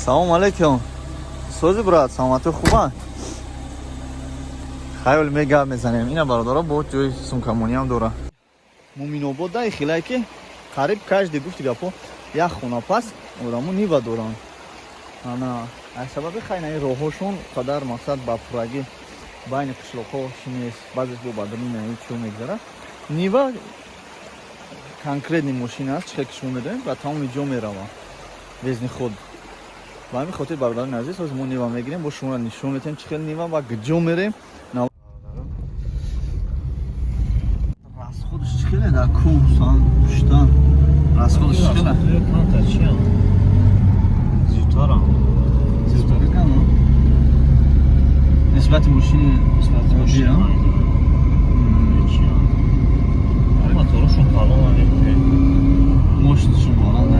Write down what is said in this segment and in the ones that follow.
Салом алейкум. Сози, брат, саломатӣ, хуба? Хайр, мегап мезанем. Ина, бародаро, бо ҷои сумкамониам дора. Муминобод дай хилай ки қариб каждый, гуфти гапо, як хона пас одамо Нива доранд. Ана аз сабаби хайнаи роҳҳошон қадар мақсад ба пуррагӣ байни қишлоқҳо чӣ нест, баъзеш бо бадрини чиё мегзарад. Нива конкретный мошин аст, чӣ ки шумо медонед, ба тамоми ҷо меравад вездеход. Ба ҳамин хотир, бародарони азиз, ҳозир мо Нива мегирем, бо шуморо нишон метиҳем, чӣ хел Нива ва куҷо мерем. Расход ш чӣ хеле дар кӯҳ пуштан, расход ш чӣ хеле? Зудтарам. Зудтара кам нисбати мошини оддӣ? Моторошон калон. Мошинашон баланд.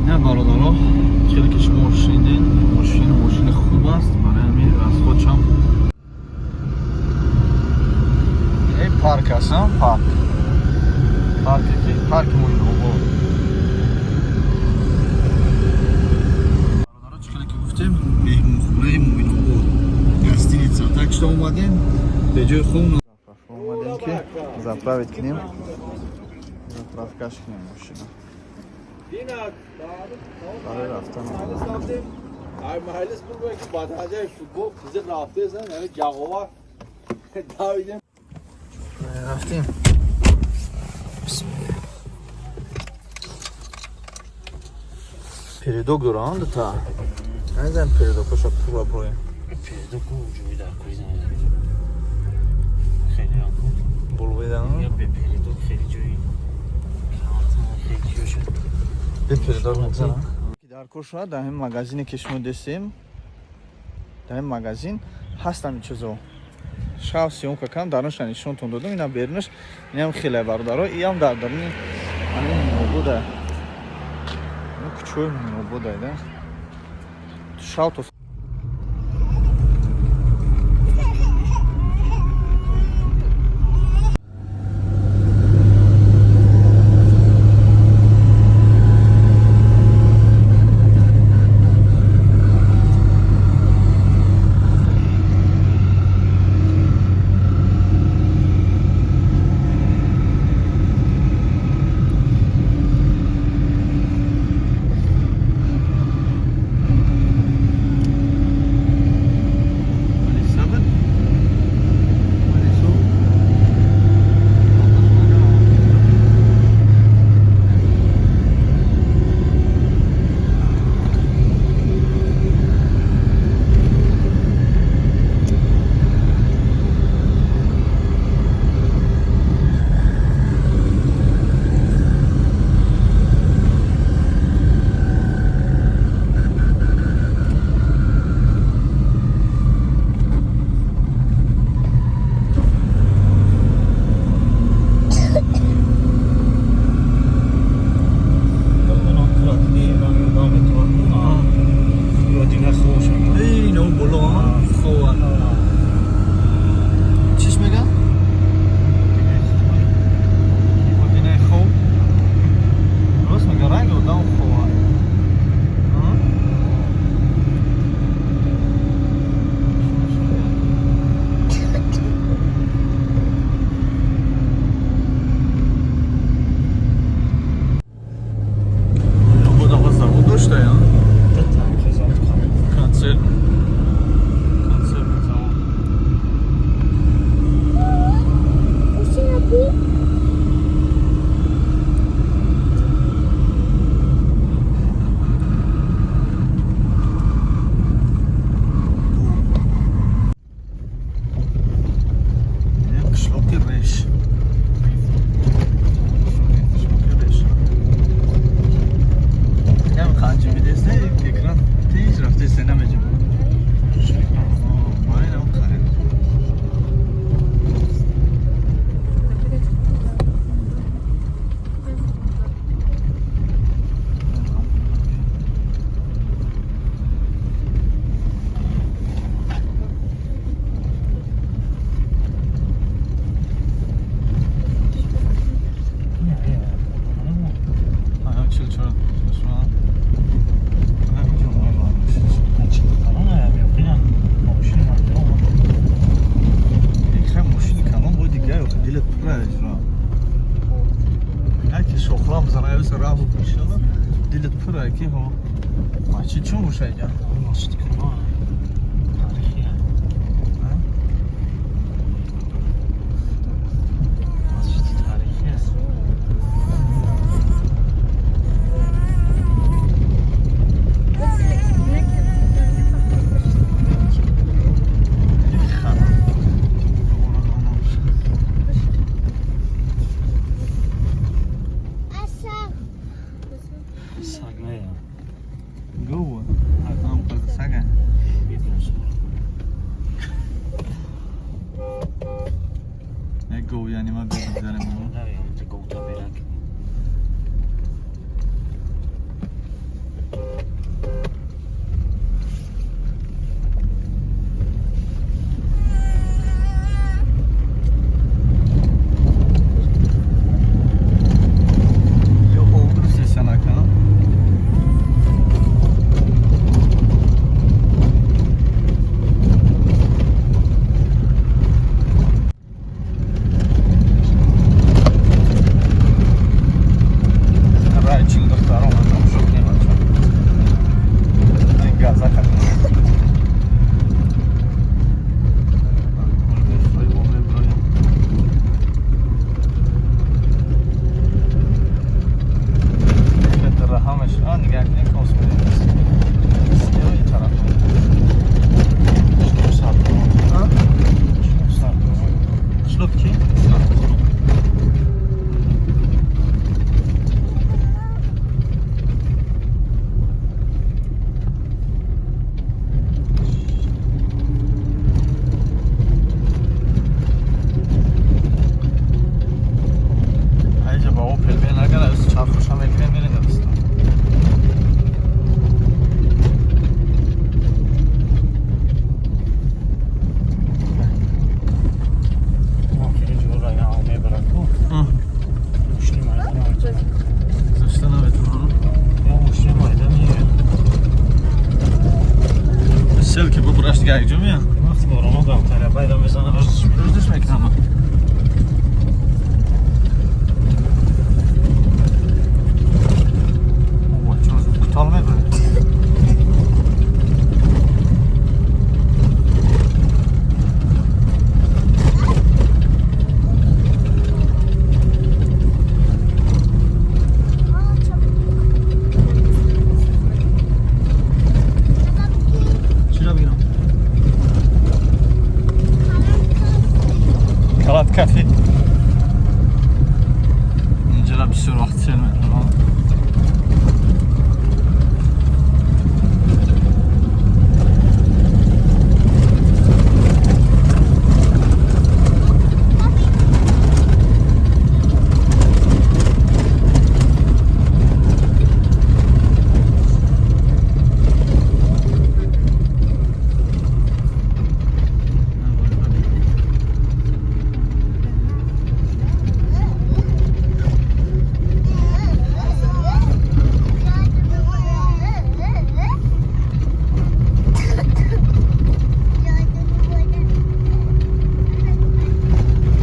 Не, бародаро, хеле ки шумо шунидед, мошин мошини хуб аст, барои ҳамин расход шам. Эй, парк аст, парк, парке ки парки Муинобод. Бародаро, чӣ хеле ки гуфтем, меҳмонхонаи Муинобод, гостиница. Так что омадем, беҷои хуб омадем ки заправить кунем, заправка ш кунем мошина барои рафтан. Маҳаллис буд ки ба дараҷаи футбол қизиқ рафтесан, яъне ҷағова давидем. Рафтем. Передок дорам дута, назан передок оша пура броем. Передок ҷои дар кори. Хеле Булвидан. Бе передок хеле ҷои хеле ҷоша. Бе передок мегзарам. Дар кор шояд дар ҳамин магазине ки шумо дестем, дар ҳамин магазин ҳаст ҳамин чизо. Шав съёмка кардам, дарунша нишонтон додам, инам берунаш, инам хеле, бародаро, иам дар даруни ҳамин Муинобода. Ин кӯчаи Муинобода да. Шав то ки ҳо. Масҷид чун боша иҷа? Масҷид куна. Тарихия. Масҷиди тарихия. Саг не. Гов. Ам қирди сага. Як гов яъне ма бигзарем. Говта берак. Ё обдурсесан ака. Райчин духтарон тамошо кунем бача. Ин газа хат. Ҳамаш нигоҳ кунем космои тараф. Қишлоқ чи? Айҷа ба Опел бен агар аз чархуша мекунем мерем дастон. Гузашта наметавонам. Сел ки бубураш дига якҷо меяд. Рӯздиш мекунам. Чун зуд кутол мебурад. Чиро бигирам? Калат кафе. Инҷара бисёр вақт сел мекунам.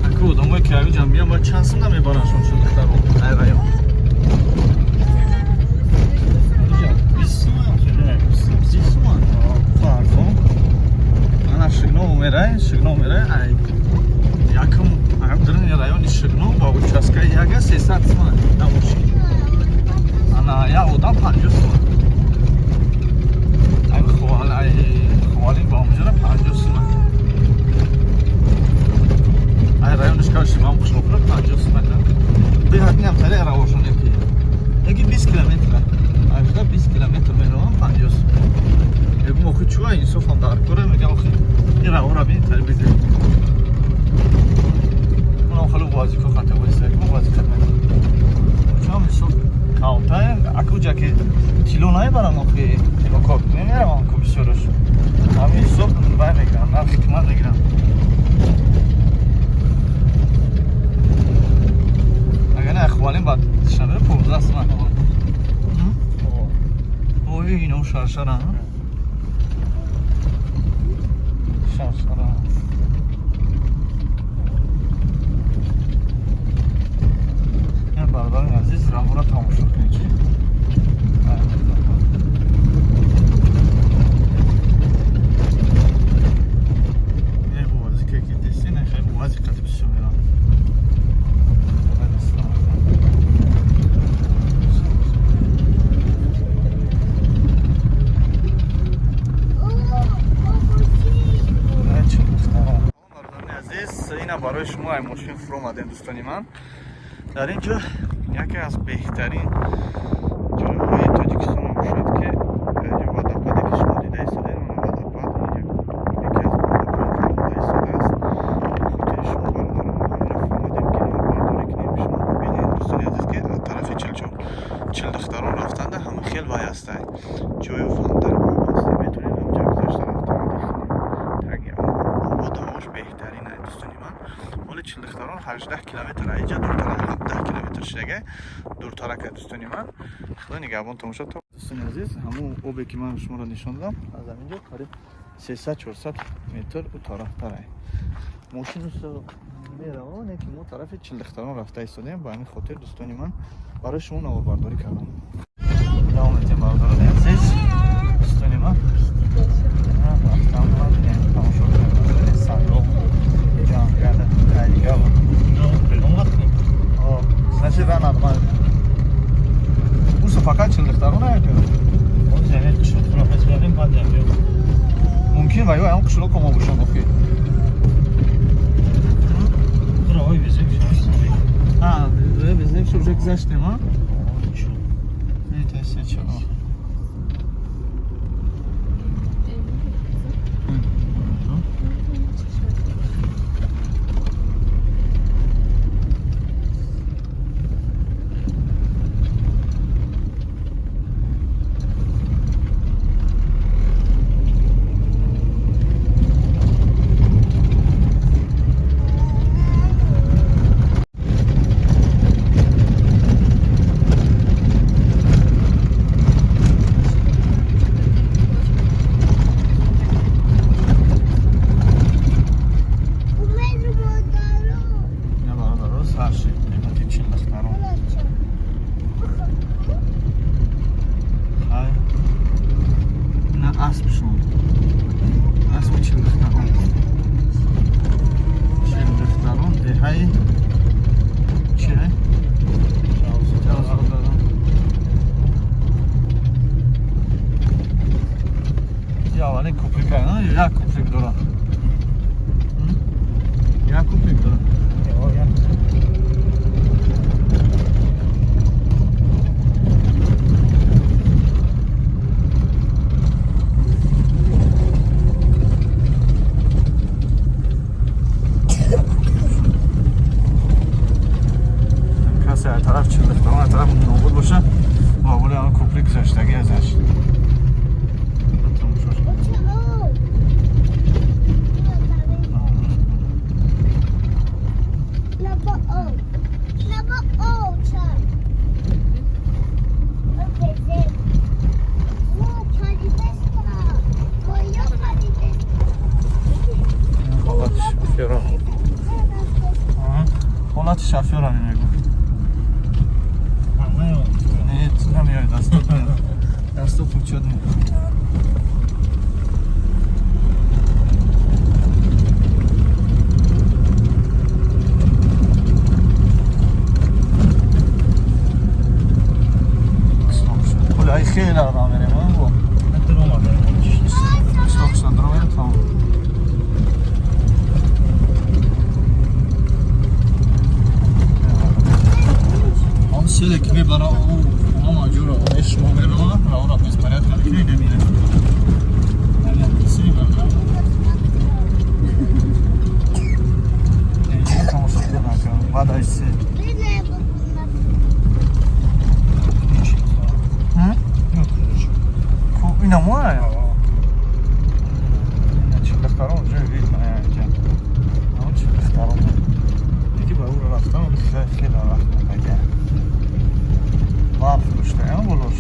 Аку одамое ки авиҷа меян бояд чанд сум намебаранд шон чун духтаро? Ай район. Иҷа 20 сум, 30 сум. Фарқо. Ана Шигно мерай, Шигно мерай, ай якум ам дрини райони Шигно ба участка яга 300 сум на мошин. Ана я одам 50 сум. Ай ховал, ай ховалин ба омҷара 50 сум. Ай райониш каши ман қишлоқро 50 сум. Беҳад ням тари равошон яки. Яки 20 километр. Ай 20 километр меравам 50 сум. Мегум охи чуа инсофам дар кора мегам охи ин равора бин тари бизе. Унам хеле вазифа хата вайса, мо вазифа мекунем. Чам инсоф каунта аку ҷа ки тило намебарам охи тило кор намеравам ку бисёраш. Ҳамин ҳисоб вай мегирам, нархи қимат мегирам. Агар не хвалим бад шабе 15 сум. Ой, ино шаршара. Шаршара. Ин бародари азиз равора тамошо кунед чи. Не бувази ки ки дести, не хай бувази қати бисёр мерам. Азиз, ина барои шумо ай мошин фуромадем, дӯстони ман. Дар ин ҷо яке аз беҳтарин ҷойҳои Тоҷикистон мебошад, ки дар ҷо водопаде, ки шумо дида истодед, он водопад инҷо яке аз водопад фуромада истодааст. Ба хотири шумо, бародарон, мо ҳаминро фуромадем, ки наворбардорӣ кунем, шумо бибинед, дӯстони азиз, ки аз тарафи Чилдухтарон рафтанда ҳама хел вай ҳастай, ҷою фонтан об ҳастай, метавонед ҳамҷо гузашта рафта дихнед. Таги ободу ҳавош беҳтарин ай, дӯстони ман. Ҳоли Чилдухтарон 18 километр аиҷа дуртара, 17 километр шидага дуртарака, дӯстони ман. Худо нигаҳбон тамошо то. Дӯстони азиз, ҳамун обе, ки ман шуморо нишон додам, аз ҳамин ҷо қариб 300-400 метр у тарафтар ай. Мошин мерава, не ки мо тарафи Чилдухтарон рафта истодем, ба ҳамин хотир, дӯстони ман, барои шумо наворбардорӣ кардам. Давом метем, бародарони азиз, дӯстони ман. Рафтам, тамошо кардам саҳро, ҷангал, тайга. Значит, ра нормально. Усо фақат Чилдухтарон ая ки? Мумкин ва ё ҳам қишлоқ мо бошанд охи. А, безеб уже гузаштем, а? Не, то чаро. Ина, бародаро, сар шид қимати Чилдухтарон. Хай. Ина аспшон. Аспи Чилдухтарон. Чилдухтарон деҳаи чи? Ҷавзодарон. Я аввалин куприка, на? Як куприк дора. Як куприк дора. Касе аз тараф Чилдухтарон, аз тараф Нобуд боша, боболи ҳама куприк гузаштагӣ азаш. Тамошо. Number O, Chuck. Okay, then. Oh, Charlie Vista. Oh, you're Charlie Vista. Ҳолати шофёро. Ҳолати шофёро мегӯ. Не, ту намеои, дастот дастот учёт не. Ҳоли ай хеле роҳ мерем, а бо. Стоп, стоп, дромем тамом. Он селе ки мебара, ҳама ҷуро шумо мерава, равора беспорядка мекунӣ, намера. Тамошо кардам, баъд аз се. Ина моя? Ина Чилдухтарон уже видно инҷа. Ҳамон Чилдухтарон. Яки ба ӯро рафтан хеле вақт мебага. Барф дошта, болош.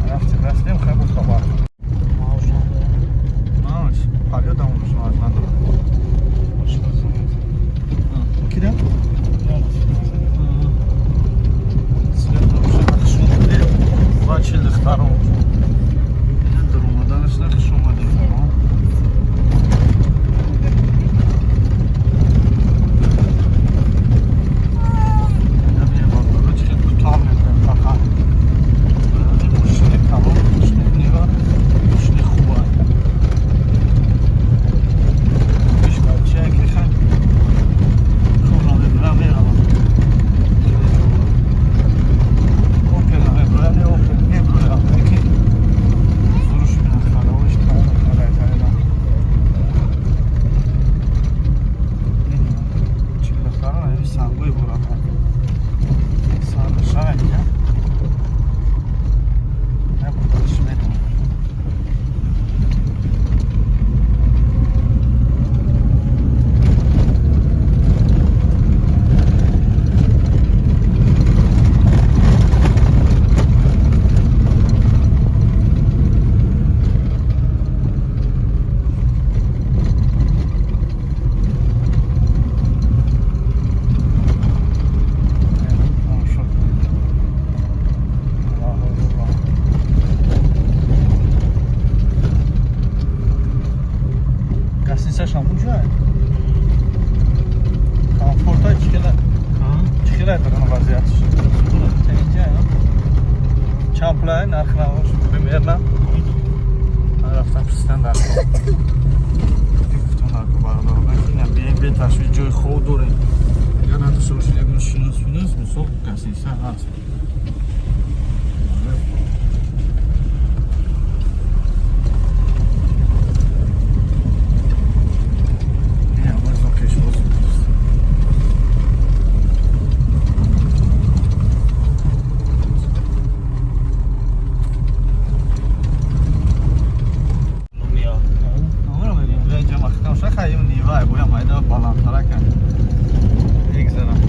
Рафтем, рафтем, хай буд хабар. Маош, полёдам шумо аз надорам. Кида? Вазъиятш. Чанд пулай нарх навош примерно? Рафтам пурсидан дар кор. Гуфтам дар кор бародаро, ина бием беташвиш ҷои хоб дорем. Агар надошта бошед ягон шинос финос, мисол гостиница ҳаст. Ина боз пешвоз мекунад. Лумия. Амро мегӯям, инҷа маҳкам ша хаим нива боя майда баландтарака. Мегзарам.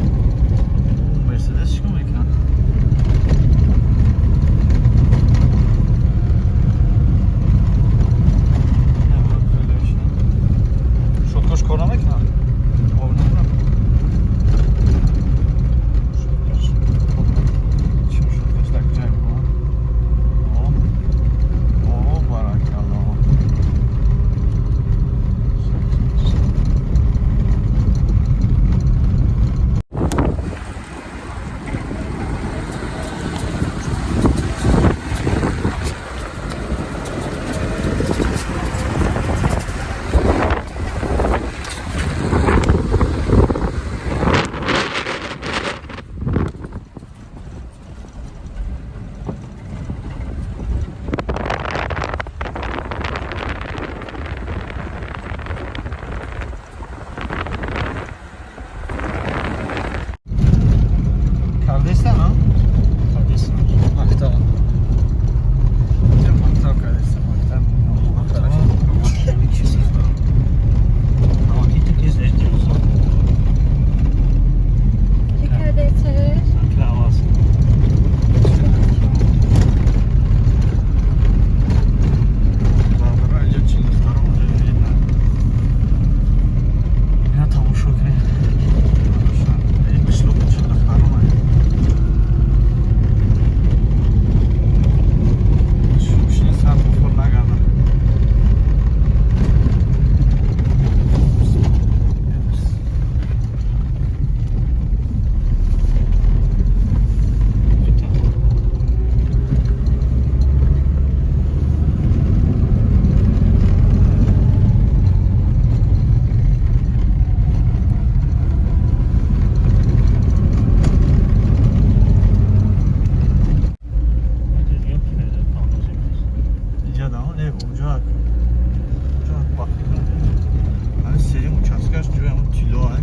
Мерседес чӣ кор мекунад? Шоткош кор намекунад? Об намекунад? Шоткош. Чӣ шоткош дар куҷое буд? О, баракалло. Кардеста, но? Кардеста. Мактаб. Мактаб кардеста, мактаб. Барбара инҷа чил духтарон уже видно. Ина тамошо кунед. Ин қишлоқи чил духтарон. Шушни сар буфур нагардам. Инҷа даҳон не, унҷа унҷа ба фикрам. Ҳамин сеюм участкаш ҷои ҳамон тилло ай.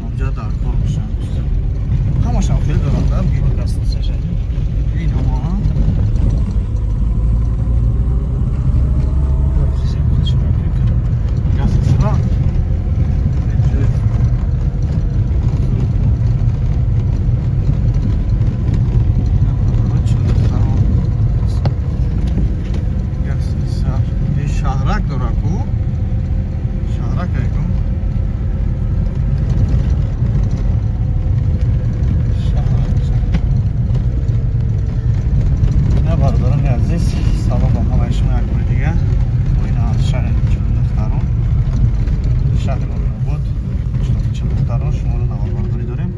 Онҷа дар кор мешаванд. Ҳамашам хеле дорам да. Ин ҳама ҳа? Гостиница. Ин ҷои чил духтарон. Гостиница. Ин шаҳрак дора ку? Шаҳрак ай ку? Шаҳрак. Ина бародарони азиз, салом ба ҳамаи шумо як бори дига. Мо ина аз шаҳри Чилдухтарон, шаҳри Муминобод, қишлоқи Чилдухтарон шуморо наворбардорӣ дорем.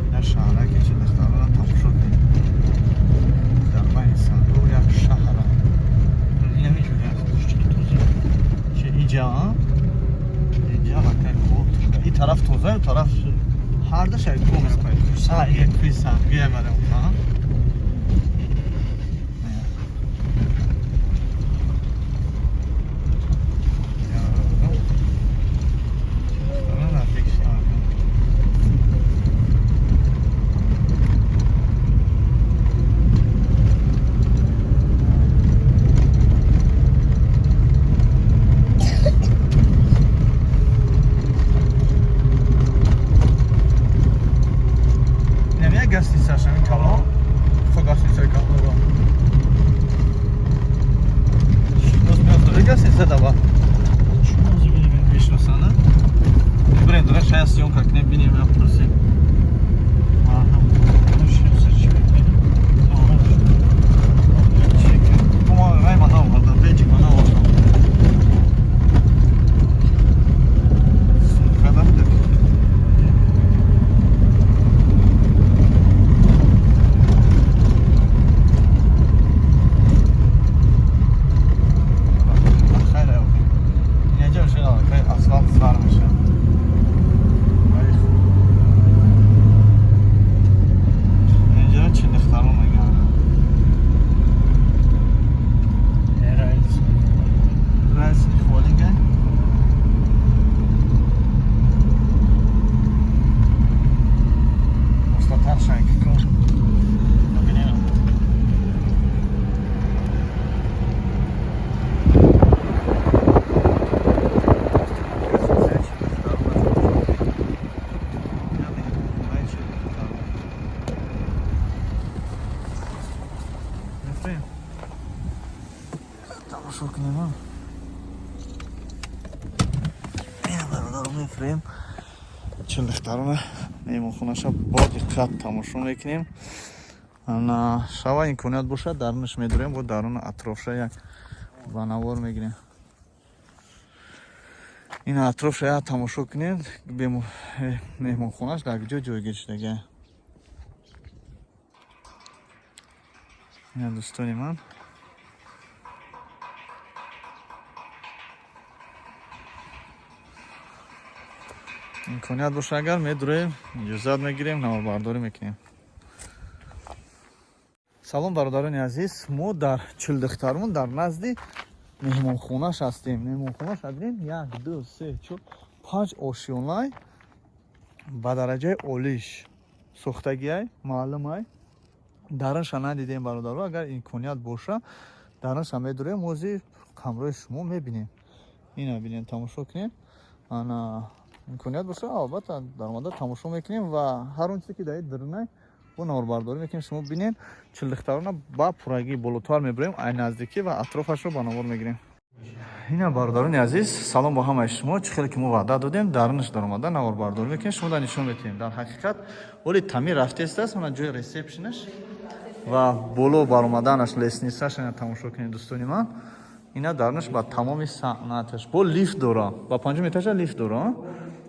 Ина шаҳраки Чилдухтаронро тамошо кунед. Дар байни сангҳо як шаҳр. Ина ҳамин аст. Че иҷа, а? Иҷа лакай хуб. Ин тараф тоза, ин тараф ҳардаш як кӯҳ аст. Як кӯҳи сангӣ барем, ҳа? Наздик шавам. Инам як гостиницаш ҳамин калон. Хо гостиницаи калонро. Шинос меофтад гостиница дава. Мешиносанд, а? Бирем дора шаяд съёмка кунем, бинем, я пурсем. Мардум. Рай ман наовардам, беҷик ман наовардам. Сумкада буда. Қашанг кун. Бинем. Тамошо кунем. Бародаро, мефурем чилдухтарона меҳмонхонаша, бо диққат тамошо мекунем. Ана шава имконият бошад, дарунаш медурем, бо даруна атрофша як ба навор мегирем. Ин атрофша як тамошо кунем. Меҳмонхонаш дар куҷо ҷойгир шудага. Ина, дӯстони ман, имконият боша, агар медурем, иҷозат мегирем, наворбардорӣ мекунем. Салом, бародарони азиз, мо дар Чилдухтарун, дар назди меҳмонхонаш ҳастем. Меҳмонхонаш бинем: як, ду, се, чор, панҷ ошёнай, ба дараҷаи олиш сохтагиай, маълумай. Дарунша надидем, бародаро. Агар имконият боша, дарунша медурем, ҳозир ҳамроҳи шумо мебинем. Ина бинем, тамошо кунем. Ана, имконият боша, албатта, даромада тамошо мекунем ва ҳар он чизе ки дар дарунай, бо наворбардорӣ мекунем, шумо бинед. Чилдухтарона ба пуррагӣ болотар мебурем, ай наздикӣ ва атрофашро ба навор мегирем. Ина, бародарони азиз, салом бо ҳамаи шумо. Чӣ хеле ки мо ваъда додем, дарунаш даромада наворбардорӣ мекунем, шумо дар нишон метиҳем. Дар ҳақиқат оли тамир рафтест. Ана ҷои ресепшнаш ва боло баромаданаш, лестницаш, ина тамошо кунед, дӯстони ман. Ина дарунаш ба тамоми санъаташ, бо лифт дора, ба панҷум этажа лифт дора.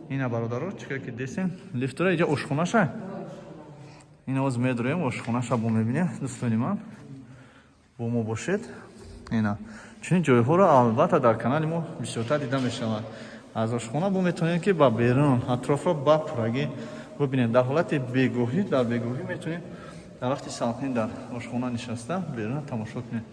Ина, бародаро, чӣ хеле ки десем, лифт дора. Иҷа ошхонаша. Ина оз медроем, ошхонаша бо мебинем. Дӯстони ман, бо мо бошед. Ина чунин ҷойҳоро албатта дар канали мо бисёртар дида мешавад. Аз ошхона бо метавонем, ки ба берун атрофро ба пуррагӣ бибинем. Дар ҳолати бегоҳӣ, дар бегоҳӣ метавонем, дар вақти салқин дар ошхона нишаста, берун тамошо кунем.